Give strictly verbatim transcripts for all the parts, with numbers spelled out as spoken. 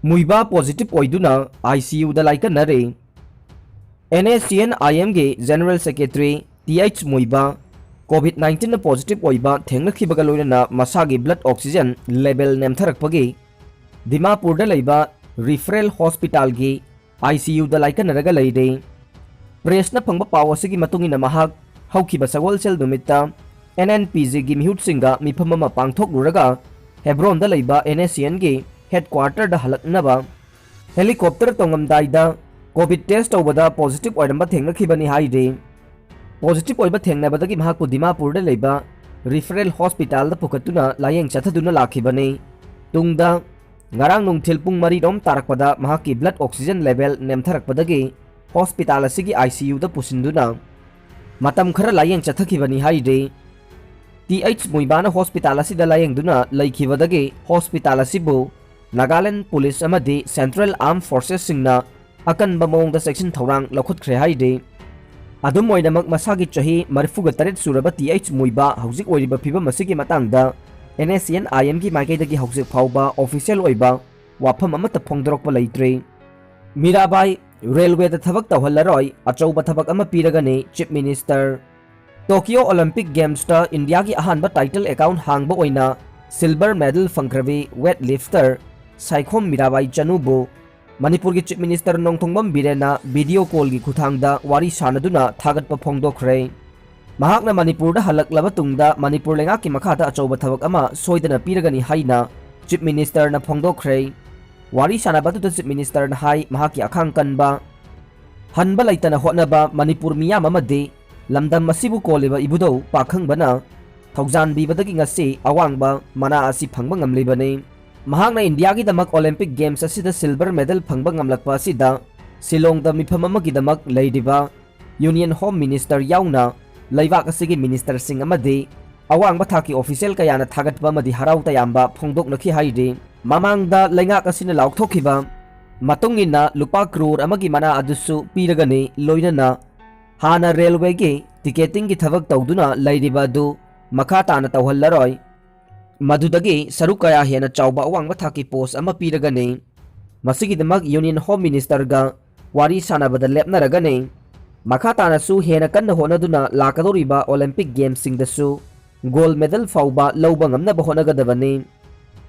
ꯃꯨꯏꯕꯥ positive ꯑꯣꯏꯗꯨꯅ ICUꯗ ꯂꯥꯏꯀꯠꯅꯔꯦ꯫ NSCN-IMꯒꯤ General Secretary Th ꯃꯨꯏꯕꯥ COVID nineteenꯅ positive ꯑꯣꯏꯕ ꯊꯦꯡꯅꯈꯤꯕꯒ ꯂꯣꯏꯅꯅ ꯃꯁꯥꯒꯤ blood oxygen level ꯅꯦꯝꯊꯔꯛꯄꯒꯤ ꯗꯤꯃꯥꯄꯨꯔꯗ ꯂꯩꯕ referral hospitalꯒꯤ ICUꯗ ꯂꯥꯏꯀꯠꯅꯔꯒ ꯂꯩꯔꯦ꯫ Pressꯅ ꯐꯪꯕ ꯄꯥꯎ ꯑꯁꯤꯒꯤ ꯃꯇꯨꯡ ꯏꯟꯅ ꯃꯍꯥꯛ ꯍꯧꯈꯤꯕ ꯁꯒꯣꯜꯁꯦꯜ ꯅꯨꯃꯤꯠꯇ NNPGꯒꯤ ꯃꯤꯍꯨꯠꯁꯤꯡꯒ ꯃꯤꯐꯝ ꯑꯃ ꯄꯥꯡꯊꯣꯛꯂꯨꯔꯒ ꯍꯦꯕ꯭ꯔꯣꯟꯗ ꯂꯩꯕ NSCNꯒꯤ headquarterꯗ ꯍꯜꯂꯛꯅꯕ helicopter ꯇꯣꯡꯉꯝꯗꯥꯏꯗ COVID test ꯇꯧꯕꯗ positive ꯑꯣꯏꯔꯝꯕ ꯊꯦꯡꯅꯈꯤꯕꯅꯤ ꯍꯥꯏꯔꯤ꯫ Positive ꯑꯣꯏꯕ ꯊꯦꯡꯅꯕꯗꯒꯤ ꯃꯍꯥꯛꯄꯨ ꯗꯤꯃꯥꯄꯨꯔꯗ ꯂꯩꯕ referral hospitalꯗ ꯄꯨꯈꯠꯇꯨꯅ ꯂꯥꯌꯦꯡ ꯆꯠꯊꯗꯨꯅ ꯂꯥꯛꯈꯤꯕꯅꯤ꯫ ꯇꯨꯡꯗ ꯉꯔꯥꯡ ꯅꯨꯡꯊꯤꯜ ꯄꯨꯡ ꯃꯔꯤꯔꯣꯝ ꯇꯥꯔꯛꯄꯗ ꯃꯍꯥꯛꯀꯤ blood oxygen level ꯅꯦꯝꯊꯔꯛꯄꯗꯒꯤ hospital ꯑꯁꯤꯒꯤ ICUꯗ ꯄꯨꯁꯤꯟꯗꯨꯅ ꯃꯇꯝ ꯈꯔ ꯂꯥꯌꯦꯡ ꯆꯠꯊꯈꯤꯕꯅꯤ ꯍꯥꯏꯔꯤ꯫ Th ꯃꯨꯏꯕꯥꯅ hospital ꯑꯁꯤꯗ ꯂꯥꯌꯦꯡꯗꯨꯅ ꯂꯩꯈꯤꯕꯗꯒꯤ hospital ꯑꯁꯤꯕꯨ Nagaland Police ꯑꯃꯗꯤ Central Armed Forcesꯁꯤꯡꯅ ꯑꯀꯟꯕ ꯃꯑꯣꯡꯗ ꯆꯦꯛꯁꯤꯟ ꯊꯧꯔꯥꯡ ꯂꯧꯈꯠꯈ꯭ꯔꯦ ꯍꯥꯏꯔꯤ꯫ ꯑꯗꯨꯝ ꯑꯣꯏꯅꯃꯛ, ꯃꯁꯥꯒꯤ ꯆꯍꯤ ꯃꯔꯤꯐꯨꯒ ꯇꯔꯦꯠ ꯁꯨꯔꯕ Th ꯃꯨꯏꯕꯥ ꯍꯧꯖꯤꯛ ꯑꯣꯏꯔꯤꯕ ꯐꯤꯕꯝ ꯑꯁꯤꯒꯤ ꯃꯇꯥꯡꯗ NSCN-IMꯒꯤ ꯃꯥꯏꯀꯩꯗꯒꯤ ꯍꯧꯖꯤꯛ ꯐꯥꯎꯕ official ꯑꯣꯏꯕ ꯋꯥꯐꯝ ꯑꯃꯠꯇ ꯐꯣꯡꯗꯣꯔꯛꯄ ꯂꯩꯇ꯭ꯔꯤ꯫ ꯃꯤꯔꯥꯕꯥꯏ railwayꯗ ꯊꯕꯛ ꯇꯧꯍꯜꯂꯔꯣꯏ, ꯑꯆꯧꯕ ꯊꯕꯛ ꯑꯃ ꯄꯤꯔꯒꯅꯤ, Chief Minister꯫ Tokyo Olympic Gamesꯇ ꯏꯟꯗꯤꯌꯥꯒꯤ ꯑꯍꯥꯟꯕ title account ꯍꯥꯡꯕ ꯑꯣꯏꯅ silver medal ꯐꯪꯈ꯭ꯔꯕꯤ weightlifter Saikhom Mirabai ꯆꯅꯨꯕꯨ ꯃꯅꯤꯄꯨꯔꯒꯤ Chief Minister ꯅꯣꯡꯊꯣꯡꯕꯝ ꯕꯤꯔꯦꯟꯅ video callꯒꯤ ꯈꯨꯠꯊꯥꯡꯗ ꯋꯥꯔꯤ ꯁꯥꯅꯗꯨꯅ ꯊꯥꯒꯠꯄ ꯐꯣꯡꯗꯣꯛꯈ꯭ꯔꯦ꯫ ꯃꯍꯥꯛꯅ ꯃꯅꯤꯄꯨꯔꯗ ꯍꯜꯂꯛꯂꯕ ꯇꯨꯡꯗ ꯃꯅꯤꯄꯨꯔ ꯂꯩꯉꯥꯛꯀꯤ ꯃꯈꯥꯗ ꯑꯆꯧꯕ ꯊꯕꯛ ꯑꯃ ꯁꯣꯏꯗꯅ ꯄꯤꯔꯒꯅꯤ ꯍꯥꯏꯅ Chief Ministerꯅ ꯐꯣꯡꯗꯣꯛꯈ꯭ꯔꯦ꯫ ꯋꯥꯔꯤ ꯁꯥꯅꯕ ꯑꯗꯨꯗ Chief Ministerꯅ ꯍꯥꯏ, ꯃꯍꯥꯛꯀꯤ ꯑꯈꯥꯡ ꯀꯟꯕ, ꯍꯟꯕ ꯂꯩꯇꯅ ꯍꯣꯠꯅꯕ ꯃꯅꯤꯄꯨꯔ ꯃꯤꯌꯥꯝ ꯑꯃꯗꯤ ꯂꯝꯗꯝ ꯑꯁꯤꯕꯨ ꯀꯣꯜꯂꯤꯕ ꯏꯕꯨꯙꯧ ꯄꯥꯈꯪꯕꯅ ꯊꯧꯖꯥꯟꯕꯤꯕꯗꯒꯤ ꯉꯁꯤ ꯑꯋꯥꯡꯕ ꯃꯅꯥ ꯑꯁꯤ ꯐꯪꯕ ꯉꯝꯂꯤꯕꯅꯤ꯫ ꯃꯍꯥꯛꯅ ꯏꯟꯗꯤꯌꯥꯒꯤꯗꯃꯛ Olympic Games ꯑꯁꯤꯗ silver medal ꯐꯪꯕ ꯉꯝꯂꯛꯄ ꯑꯁꯤꯗ ꯁꯤꯂꯣꯡꯗ ꯃꯤꯐꯝ ꯑꯃꯒꯤꯗꯃꯛ ꯂꯩꯔꯤꯕ Union Home Minister ꯌꯥꯎꯅ ꯂꯩꯕꯥꯛ ꯑꯁꯤꯒꯤ ministerꯁꯤꯡ ꯑꯃꯗꯤ ꯑꯋꯥꯡꯕ ꯊꯥꯛꯀꯤ official ꯀꯌꯥꯅ ꯊꯥꯒꯠꯄ ꯑꯃꯗꯤ ꯍꯔꯥꯎ ꯇꯌꯥꯝꯕ ꯐꯣꯡꯗꯣꯛꯅꯈꯤ ꯍꯥꯏꯔꯤ꯫ ꯃꯃꯥꯡꯗ ꯂꯩꯉꯥꯛ ꯑꯁꯤꯅ ꯂꯥꯎꯊꯣꯛꯈꯤꯕ ꯃꯇꯨꯡ ꯏꯟꯅ ꯂꯨꯄꯥ crore ꯑꯃꯒꯤ ꯃꯅꯥ ꯑꯗꯨꯁꯨ ꯄꯤꯔꯒꯅꯤ, ꯂꯣꯏꯅꯅ ꯍꯥꯟꯅ railwayꯒꯤ ticketingꯒꯤ ꯊꯕꯛ ꯇꯧꯗꯨꯅ ꯂꯩꯔꯤꯕ ꯑꯗꯨ ꯃꯈꯥ ꯇꯥꯅ ꯇꯧꯍꯜꯂꯔꯣꯏ꯫ ꯃꯗꯨꯗꯒꯤ ꯁꯔꯨꯛ ꯀꯌꯥ ꯍꯦꯟꯅ ꯆꯥꯎꯕ ꯑꯋꯥꯡꯕ ꯊꯥꯛꯀꯤ post ꯑꯃ ꯄꯤꯔꯒꯅꯤ꯫ ꯃꯁꯤꯒꯤꯗꯃꯛ Union Home Ministerꯒ ꯋꯥꯔꯤ ꯁꯥꯟꯅꯕꯗ ꯂꯦꯞꯅꯔꯒꯅꯤ꯫ ꯃꯈꯥ ꯇꯥꯅꯁꯨ ꯍꯦꯟꯅ ꯀꯟꯅ ꯍꯣꯠꯅꯗꯨꯅ ꯂꯥꯛꯀꯗꯧꯔꯤꯕ Olympic Gamesꯁꯤꯡꯗꯁꯨ gold medal ꯐꯥꯎꯕ ꯂꯧꯕ ꯉꯝꯅꯕ ꯍꯣꯠꯅꯒꯗꯕꯅꯤ꯫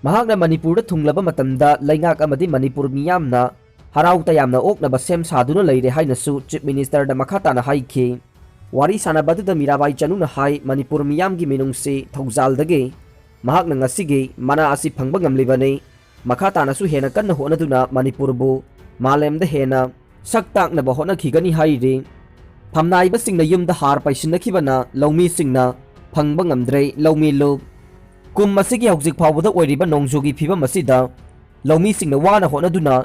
ꯃꯍꯥꯛꯅ ꯃꯅꯤꯄꯨꯔꯗ ꯊꯨꯡꯂꯕ ꯃꯇꯝꯗ ꯂꯩꯉꯥꯛ ꯑꯃꯗꯤ ꯃꯅꯤꯄꯨꯔ ꯃꯤꯌꯥꯝꯅ ꯍꯔꯥꯎ ꯇꯌꯥꯝꯅ ꯑꯣꯛꯅꯕ ꯁꯦꯝ ꯁꯥꯗꯨꯅ ꯂꯩꯔꯦ ꯍꯥꯏꯅꯁꯨ Chief Ministerꯗ ꯃꯈꯥ ꯇꯥꯅ ꯍꯥꯏꯈꯤ꯫ ꯋꯥꯔꯤ ꯁꯥꯟꯅꯕ ꯑꯗꯨꯗ ꯃꯤꯔꯥꯕꯥꯏ ꯆꯅꯨꯅ ꯍꯥꯏ, ꯃꯅꯤꯄꯨꯔ ꯃꯤꯌꯥꯝꯒꯤ ꯃꯤꯅꯨꯡꯁꯤ ꯊꯧꯖꯥꯜꯗꯒꯤ ꯃꯍꯥꯛꯅ ꯉꯁꯤꯒꯤ ꯃꯅꯥ ꯑꯁꯤ ꯐꯪꯕ ꯉꯝꯂꯤꯕꯅꯤ꯫ ꯃꯈꯥ ꯇꯥꯅꯁꯨ ꯍꯦꯟꯅ ꯀꯟꯅ ꯍꯣꯠꯅꯗꯨꯅ ꯃꯅꯤꯄꯨꯔꯕꯨ ꯃꯥꯂꯦꯝꯗ ꯍꯦꯟꯅ ꯁꯛ ꯇꯥꯛꯅꯕ ꯍꯣꯠꯅꯈꯤꯒꯅꯤ ꯍꯥꯏꯔꯤ꯫ ꯐꯝꯅꯥꯏꯕꯁꯤꯡꯅ ꯌꯨꯝꯗ ꯍꯥꯔ ꯄꯩꯁꯤꯟꯅꯈꯤꯕꯅ ꯂꯧꯃꯤꯁꯤꯡꯅ ꯐꯪꯕ ꯉꯝꯗ꯭ꯔꯦ ꯂꯧꯃꯤ ꯂꯨꯞ꯫ ꯀꯨꯝ ꯑꯁꯤꯒꯤ ꯍꯧꯖꯤꯛ ꯐꯥꯎꯕꯗ ꯑꯣꯏꯔꯤꯕ ꯅꯣꯡꯖꯨꯒꯤ ꯐꯤꯕꯝ ꯑꯁꯤꯗ ꯂꯧꯃꯤꯁꯤꯡꯅ ꯋꯥꯅ ꯍꯣꯠꯅꯗꯨꯅ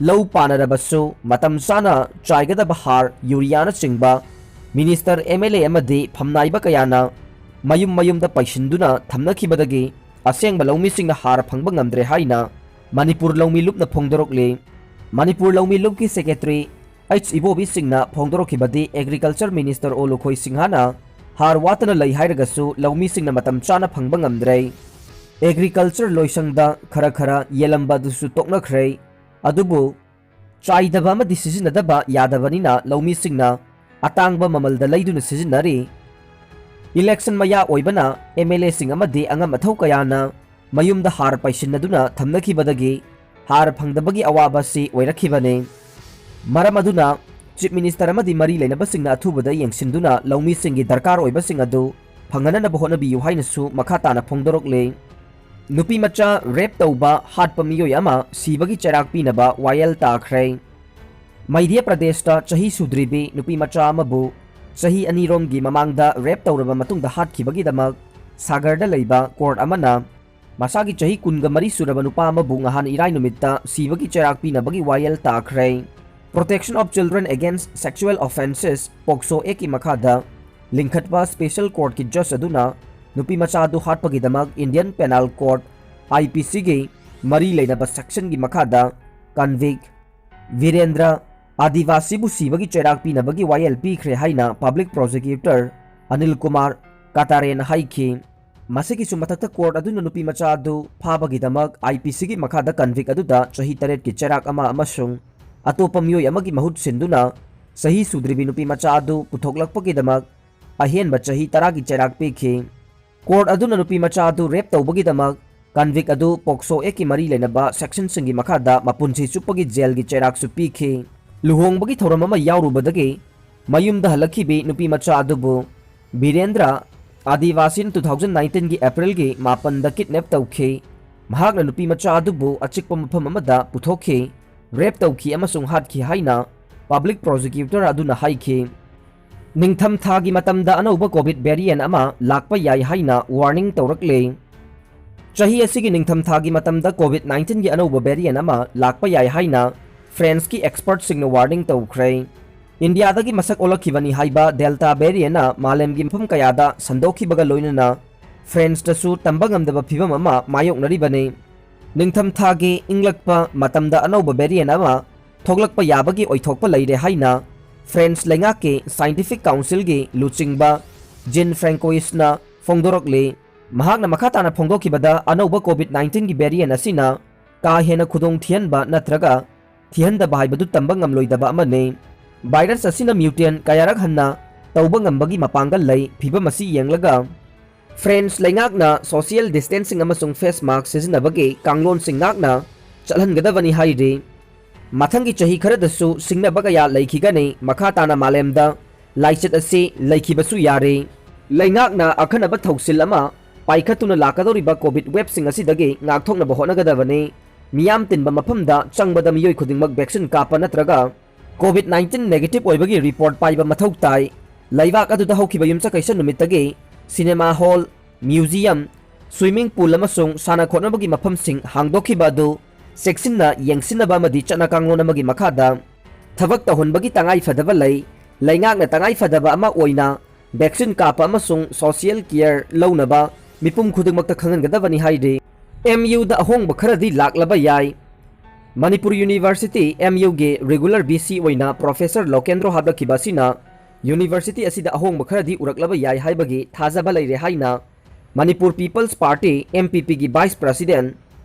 ꯂꯧ ꯄꯥꯟꯅꯔꯕꯁꯨ ꯃꯇꯝ ꯆꯥꯅ ꯆꯥꯏꯒꯗꯕ ꯍꯥꯔ, ꯌꯨꯔꯤꯌꯥꯅꯆꯤꯡꯕ Minister, MLA ꯑꯃꯗꯤ ꯐꯝꯅꯥꯏꯕ ꯀꯌꯥꯅ ꯃꯌꯨꯝ ꯃꯌꯨꯝꯗ ꯄꯩꯁꯤꯟꯗꯨꯅ ꯊꯝꯅꯈꯤꯕꯗꯒꯤ ꯑꯁꯦꯡꯕ ꯂꯧꯃꯤꯁꯤꯡꯅ ꯍꯥꯔ ꯐꯪꯕ ꯉꯝꯗ꯭ꯔꯦ ꯍꯥꯏꯅ ꯃꯅꯤꯄꯨꯔ ꯂꯧꯃꯤ ꯂꯨꯞꯅ ꯐꯣꯡꯗꯣꯔꯛꯂꯤ꯫ ꯃꯅꯤꯄꯨꯔ ꯂꯧꯃꯤ ꯂꯨꯞꯀꯤ Secretary H ꯏꯕꯣꯕꯤ ꯁꯤꯡꯅ ꯐꯣꯡꯗꯣꯔꯛꯈꯤꯕꯗꯤ Agriculture Minister ꯑꯣ ꯂꯨꯈꯣꯏ ꯁꯤꯡꯍꯅ ꯍꯥꯔ ꯋꯥꯠꯇꯅ ꯂꯩ ꯍꯥꯏꯔꯒꯁꯨ ꯂꯧꯃꯤꯁꯤꯡꯅ ꯃꯇꯝ ꯆꯥꯅ ꯐꯪꯕ ꯉꯝꯗ꯭ꯔꯦ꯫ Agriculture ꯂꯣꯏꯁꯪꯗ ꯈꯔ ꯈꯔ ꯌꯦꯜꯂꯝꯕ ꯑꯗꯨꯁꯨ ꯇꯣꯛꯅꯈ꯭ꯔꯦ꯫ ꯑꯗꯨꯕꯨ ꯆꯥꯏꯗꯕ ꯑꯃꯗꯤ ꯁꯤꯖꯤꯟꯅꯗꯕ ꯌꯥꯗꯕꯅꯤꯅ ꯂꯧꯃꯤꯁꯤꯡꯅ ꯑꯇꯥꯡꯕ ꯃꯃꯜꯗ ꯂꯩꯗꯨꯅ ꯁꯤꯖꯤꯟꯅꯔꯤ꯫ Election ꯃꯌꯥ ꯑꯣꯏꯕꯅ MLAꯁꯤꯡ ꯑꯃꯗꯤ ꯑꯉꯝ ꯑꯊꯧ ꯀꯌꯥꯅ ꯃꯌꯨꯝꯗ ꯍꯥꯔ ꯄꯩꯁꯤꯟꯅꯗꯨꯅ ꯊꯝꯅꯈꯤꯕꯗꯒꯤ ꯍꯥꯔ ꯐꯪꯗꯕꯒꯤ ꯑꯋꯥꯕ ꯑꯁꯤ ꯑꯣꯏꯔꯛꯈꯤꯕꯅꯤ꯫ ꯃꯔꯝ ꯑꯗꯨꯅ Chief Minister ꯑꯃꯗꯤ ꯃꯔꯤ ꯂꯩꯅꯕꯁꯤꯡꯅ ꯑꯊꯨꯕꯗ ꯌꯦꯡꯁꯤꯟꯗꯨꯅ ꯂꯧꯃꯤꯁꯤꯡꯒꯤ ꯗꯔꯀꯥꯔ ꯑꯣꯏꯕꯁꯤꯡ ꯑꯗꯨ ꯐꯪꯍꯟꯅꯕ ꯍꯣꯠꯅꯕꯤꯌꯨ ꯍꯥꯏꯅꯁꯨ ꯃꯈꯥ ꯇꯥꯅ ꯐꯣꯡꯗꯣꯔꯛꯂꯤ꯫ ꯅꯨꯄꯤ ꯃꯆꯥ rape ꯇꯧꯕ ꯍꯥꯠꯄ ꯃꯤꯑꯣꯏ ꯑꯃ ꯁꯤꯕꯒꯤ ꯆꯩꯔꯥꯛ ꯄꯤꯅꯕ ꯋꯥꯌꯦꯜ ꯇꯥꯈ꯭ꯔꯦ꯫ ꯃꯙ꯭ꯌ ꯄ꯭ꯔꯗꯦꯁꯇ ꯆꯍꯤ ꯁꯨꯗ꯭ꯔꯤꯕꯤ ꯅꯨꯄꯤ ꯃꯆꯥ ꯑꯃꯕꯨ ꯆꯍꯤ ꯑꯅꯤꯔꯣꯝꯒꯤ ꯃꯃꯥꯡꯗ rape ꯇꯧꯔꯕ ꯃꯇꯨꯡꯗ ꯍꯥꯠꯈꯤꯕꯒꯤꯗꯃꯛ ꯁꯥꯒꯔꯗ ꯂꯩꯕ court ꯑꯃꯅ ꯃꯁꯥꯒꯤ ꯆꯍꯤ ꯀꯨꯟꯒ ꯃꯔꯤ ꯁꯨꯔꯕ ꯅꯨꯄꯥ ꯑꯃꯕꯨ ꯉꯍꯥꯟ ꯏꯔꯥꯏ ꯅꯨꯃꯤꯠꯇ ꯁꯤꯕꯒꯤ ꯆꯩꯔꯥꯛ ꯄꯤꯅꯕꯒꯤ ꯋꯥꯌꯦꯜ ꯇꯥꯈ꯭ꯔꯦ꯫ Protection of Children Against Sexual Offences, POCSO Actꯀꯤ ꯃꯈꯥꯗ ꯂꯤꯡꯈꯠꯄ special courtꯀꯤ judge ꯑꯗꯨꯅ ꯅꯨꯄꯤ ꯃꯆꯥ ꯑꯗꯨ ꯍꯥꯠꯄꯒꯤꯗꯃꯛ Indian Penal Code, IPCꯒꯤ ꯃꯔꯤ ꯂꯩꯅꯕ sectionꯒꯤ ꯃꯈꯥꯗ convict ꯕꯤꯔꯦꯟꯗ꯭ꯔ ꯑꯥꯗꯤꯕꯥꯁꯤꯕꯨ ꯁꯤꯕꯒꯤ ꯆꯩꯔꯥꯛ ꯄꯤꯅꯕꯒꯤ ꯋꯥꯌꯦꯜ ꯄꯤꯈ꯭ꯔꯦ ꯍꯥꯏꯅ public prosecutor ꯑꯅꯤꯜ ꯀꯨꯃꯥꯔ ꯀꯇꯥꯔꯦꯅ ꯍꯥꯏꯈꯤ꯫ ꯃꯁꯤꯒꯤꯁꯨ ꯃꯊꯛꯇ, ꯀꯣꯔꯠ ꯑꯗꯨꯅ ꯅꯨꯄꯤ ꯃꯆꯥ ꯑꯗꯨ ꯐꯥꯕꯒꯤꯗꯃꯛ ꯑꯥꯏ ꯄꯤ ꯁꯤꯒꯤ ꯃꯈꯥꯗ ꯀꯟꯚꯤꯛ ꯑꯗꯨꯗ ꯆꯍꯤ ꯇꯔꯦꯠꯀꯤ ꯆꯩꯔꯥꯛ ꯑꯃ ꯑꯃꯁꯨꯡ ꯑꯇꯣꯞꯄ ꯃꯤꯑꯣꯏ ꯑꯃꯒꯤ ꯃꯍꯨꯠ ꯁꯤꯟꯗꯨꯅ ꯆꯍꯤ ꯁꯨꯗ꯭ꯔꯤꯕꯤ ꯅꯨꯄꯤ ꯃꯆꯥ ꯑꯗꯨ ꯄꯨꯊꯣꯛꯂꯛꯄꯒꯤꯗꯃꯛ ꯑꯍꯦꯟꯕ ꯆꯍꯤ ꯇꯔꯥꯒꯤ ꯆꯩꯔꯥꯛ ꯄꯤꯈꯤ꯫ ꯀꯣꯔꯠ ꯑꯗꯨꯅ ꯅꯨꯄꯤ ꯃꯆꯥ ꯑꯗꯨ ꯔꯦꯞ ꯇꯧꯕꯒꯤꯗꯃꯛ ꯀꯟꯚꯤꯛ ꯑꯗꯨ ꯄꯣꯛꯁꯣ ꯑꯦꯛꯀꯤ ꯃꯔꯤ ꯂꯩꯅꯕ ꯁꯦꯛꯁꯟꯁꯤꯡꯒꯤ ꯃꯈꯥꯗ ꯃꯄꯨꯟꯁꯤ ꯆꯨꯞꯄꯒꯤ ꯖꯦꯜꯒꯤ ꯆꯩꯔꯥꯛꯁꯨ ꯄꯤꯈꯤ꯫ ꯂꯨꯍꯣꯡꯕꯒꯤ ꯊꯧꯔꯝ ꯑꯃ ꯌꯥꯎꯔꯨꯕꯗꯒꯤ ꯃꯌꯨꯝꯗ ꯍꯜꯂꯛꯈꯤꯕꯤ ꯅꯨꯄꯤ ꯃꯆꯥ ꯑꯗꯨꯕꯨ ꯕꯤꯔꯦꯟꯗ꯭ꯔ ꯑꯥꯗꯤꯋꯥꯁꯤꯅ two thousand nineteenꯒꯤ ꯑꯦꯄ꯭ꯔꯤꯜꯒꯤ ꯃꯥꯄꯟꯗ ꯀꯤꯗꯅꯦꯞ ꯇꯧꯈꯤ꯫ ꯃꯍꯥꯛꯅ ꯅꯨꯄꯤ ꯃꯆꯥ ꯑꯗꯨꯕꯨ ꯑꯆꯤꯛꯄ ꯃꯐꯝ ꯑꯃꯗ ꯄꯨꯊꯣꯛꯈꯤ, ꯔꯦꯞ ꯇꯧꯈꯤ ꯑꯃꯁꯨꯡ ꯍꯥꯠꯈꯤ ꯍꯥꯏꯅ ꯄꯕ꯭ꯂꯤꯛ ꯄ꯭ꯔꯣꯁꯤꯀ꯭ꯌꯨꯇꯔ ꯑꯗꯨꯅ ꯍꯥꯏꯈꯤ꯫ ꯅꯤꯡꯊꯝꯊꯥꯒꯤ ꯃꯇꯝꯗ ꯑꯅꯧꯕ ꯀꯣꯚꯤꯗ ꯚꯦꯔꯤꯌꯦꯟ ꯑꯃ ꯂꯥꯛꯄ ꯌꯥꯏ ꯍꯥꯏꯅ ꯋꯥꯔꯅꯤꯡ ꯇꯧꯔꯛꯂꯦ꯫ ꯆꯍꯤ ꯑꯁꯤꯒꯤ ꯅꯤꯡꯊꯝꯊꯥꯒꯤ ꯃꯇꯝꯗ ꯀꯣꯚꯤꯗ nineteen ꯑꯅꯧꯕ ꯚꯦꯔꯤꯌꯦꯟ ꯑꯃ ꯂꯥꯛꯄ ꯌꯥꯏ ꯍꯥꯏꯅ ꯐ꯭ꯔꯦꯟꯁꯀꯤ ꯑꯦꯛꯁꯄꯔꯠꯁꯤꯡꯅ ꯋꯥꯔꯅꯤꯡ ꯇꯧꯈ꯭ꯔꯦ꯫ ꯏꯟꯗꯤꯌꯥꯗꯒꯤ ꯃꯁꯛ ꯑꯣꯜꯂꯛꯈꯤꯕꯅꯤ ꯍꯥꯏꯕ ꯗꯦꯜꯇꯥ ꯚꯦꯔꯤꯌꯦꯟꯅ ꯃꯥꯂꯦꯝꯒꯤ ꯃꯐꯝ ꯀꯌꯥꯗ ꯁꯟꯗꯣꯛꯈꯤꯕꯒ ꯂꯣꯏꯅꯅ ꯐ꯭ꯔꯦꯟꯁꯇꯁꯨ ꯇꯝꯕ ꯉꯝꯗꯕ ꯐꯤꯚꯝ ꯑꯃ ꯃꯥꯌꯣꯛꯅꯔꯤꯕꯅꯤ꯫ ꯅꯤꯡꯊꯝꯊꯥꯒꯤ ꯏꯪꯂꯛꯄ ꯃꯇꯝꯗ ꯑꯅꯧꯕ ꯚꯦꯔꯤꯌꯦꯟ ꯑꯃ ꯊꯣꯛꯂꯛꯄ ꯌꯥꯕꯒꯤ ꯑꯣꯏꯊꯣꯛꯄ ꯂꯩꯔꯦ ꯍꯥꯏꯅ ꯐ꯭ꯔꯦꯟꯁ ꯂꯩꯉꯥꯛꯀꯤ ꯁꯥꯏꯟꯇꯤꯐꯤꯛ ꯀꯥꯎꯟꯁꯤꯜꯒꯤ ꯂꯨꯆꯤꯡꯕ ꯖꯤꯟ ꯐ꯭ꯔꯦꯡꯀꯣꯏꯁꯅ ꯐꯣꯡꯗꯣꯔꯛꯂꯤ꯫ ꯃꯍꯥꯛꯅ ꯃꯈꯥ ꯇꯥꯅ ꯐꯣꯡꯗꯣꯛꯈꯤꯕꯗ, ꯑꯅꯧꯕ ꯀꯣꯚꯤꯗ nineteen ꯚꯦꯔꯤꯌꯦꯟ ꯑꯁꯤꯅ ꯀꯥ ꯍꯦꯟꯅ ꯈꯨꯗꯣꯡ ꯊꯤꯍꯟꯕ ꯅꯠꯇ꯭ꯔꯒ ꯊꯤꯍꯟꯗꯕ ꯍꯥꯏꯕꯗꯨ ꯇꯝꯕ ꯉꯝꯂꯣꯏꯗꯕ ꯑꯃꯅꯤ꯫ ꯚꯥꯏꯔꯁ ꯑꯁꯤꯅ ꯃ꯭ꯌꯨꯇꯦꯟ ꯀꯌꯥꯔꯛ ꯍꯟꯅ ꯇꯧꯕ ꯉꯝꯕꯒꯤ ꯃꯄꯥꯡꯒꯜ ꯂꯩ꯫ ꯐꯤꯚꯝ ꯑꯁꯤ ꯌꯦꯡꯂꯒ ꯐ꯭ꯔꯦꯟꯁ ꯂꯩꯉꯥꯛꯅ ꯁꯣꯁꯤꯌꯦꯜ ꯗꯤꯁꯇꯦꯟꯁꯤꯡ ꯑꯃꯁꯨꯡ ꯐꯦꯁ ꯃꯥꯁꯛ ꯁꯤꯖꯤꯟꯅꯕꯒꯤ ꯀꯥꯡꯂꯣꯟꯁꯤꯡ ꯉꯥꯛꯅ ꯆꯠꯍꯟꯒꯗꯕꯅꯤ ꯍꯥꯏꯔꯤ꯫ ꯃꯊꯪꯒꯤ ꯆꯍꯤ ꯈꯔꯗꯁꯨ ꯁꯤꯡꯅꯕ ꯀꯌꯥ ꯂꯩꯈꯤꯒꯅꯤ꯫ ꯃꯈꯥ ꯇꯥꯅ ꯃꯥꯂꯦꯝꯗ ꯂꯥꯏꯆꯠ ꯑꯁꯤ ꯂꯩꯈꯤꯕꯁꯨ ꯌꯥꯔꯤ꯫ ꯂꯩꯉꯥꯛꯅ ꯑꯈꯟꯅꯕ ꯊꯧꯁꯤꯜ ꯑꯃ ꯄꯥꯏꯈꯠꯇꯨꯅ ꯂꯥꯛꯀꯗꯧꯔꯤꯕ ꯀꯣꯚꯤꯗ ꯋꯦꯕꯁꯤꯡ ꯑꯁꯤꯗꯒꯤ ꯉꯥꯛꯊꯣꯛꯅꯕ ꯍꯣꯠꯅꯒꯗꯕꯅꯤ꯫ ꯃꯤꯌꯥꯝ ꯇꯤꯟꯕ ꯃꯐꯝꯗ ꯆꯪꯕꯗ ꯃꯤꯑꯣꯏ ꯈꯨꯗꯤꯡꯃꯛ ꯚꯦꯛꯁꯤꯟ ꯀꯥꯞꯄ ꯅꯠꯇ꯭ꯔꯒ ꯀꯣꯚꯤꯗ nineteen negative ꯑꯣꯏꯕꯒꯤ ꯔꯤꯄꯣꯔꯠ ꯄꯥꯏꯕ ꯃꯊꯧ ꯇꯥꯏ꯫ ꯂꯩꯕꯥꯛ ꯑꯗꯨꯗ ꯍꯧꯈꯤꯕ ꯌꯨꯝꯁꯀꯩꯁ ꯅꯨꯃꯤꯠꯇꯒꯤ cinema hall, museum, swimming pool ꯑꯃꯁꯨꯡ ꯁꯥꯟꯅ ꯈꯣꯠꯅꯕꯒꯤ ꯃꯐꯝꯁꯤꯡ ꯍꯥꯡꯗꯣꯛꯈꯤꯕ ꯑꯗꯨ ꯆꯦꯛꯁꯤꯟꯅ ꯌꯦꯡꯁꯤꯟꯅꯕ ꯑꯃꯗꯤ ꯆꯠꯅ ꯀꯥꯡꯂꯣꯟ ꯑꯃꯒꯤ ꯃꯈꯥꯗ ꯊꯕꯛ ꯇꯧꯍꯟꯕꯒꯤ ꯇꯉꯥꯏ ꯐꯗꯕ ꯂꯩ꯫ ꯂꯩꯉꯥꯛꯅ ꯇꯉꯥꯏ ꯐꯗꯕ ꯑꯃ ꯑꯣꯏꯅ ꯚꯦꯛꯁꯤꯟ ꯀꯥꯞꯄ ꯑꯃꯁꯨꯡ ꯁꯣꯁꯤꯌꯦꯜ ꯀꯤꯌꯔ ꯂꯧꯅꯕ ꯃꯤꯄꯨꯝ ꯈꯨꯗꯤꯡꯃꯛꯇ ꯈꯪꯍꯟꯒꯗꯕꯅꯤ ꯍꯥꯏꯔꯤ꯫ ꯑꯦꯝ ꯌꯨꯗ ꯑꯍꯣꯡꯕ ꯈꯔꯗꯤ ꯂꯥꯛꯂꯕ ꯌꯥꯏ꯫ ꯃꯅꯤꯄꯨꯔ ꯌꯨꯅꯤꯚꯔꯁꯤꯇꯤ, ꯑꯦꯝ ꯌꯨꯒꯤ ꯔꯤꯒꯨꯂꯔ ꯚꯤ ꯁꯤ ꯑꯣꯏꯅ ꯄ꯭ꯔꯣꯐꯦꯁꯔ ꯂꯣꯀꯦꯟꯗ꯭ꯔꯣ ꯍꯥꯞꯂꯛꯈꯤꯕ ꯑꯁꯤꯅ ꯌꯨꯅꯤꯚꯔꯁꯤꯇꯤ ꯑꯁꯤꯗ ꯑꯍꯣꯡꯕ ꯈꯔꯗꯤ ꯎꯔꯛꯂꯕ ꯌꯥꯏ ꯍꯥꯏꯕꯒꯤ ꯊꯥꯖꯕ ꯂꯩꯔꯦ ꯍꯥꯏꯅ Manipur People's Party, M P P ꯒꯤ Vice President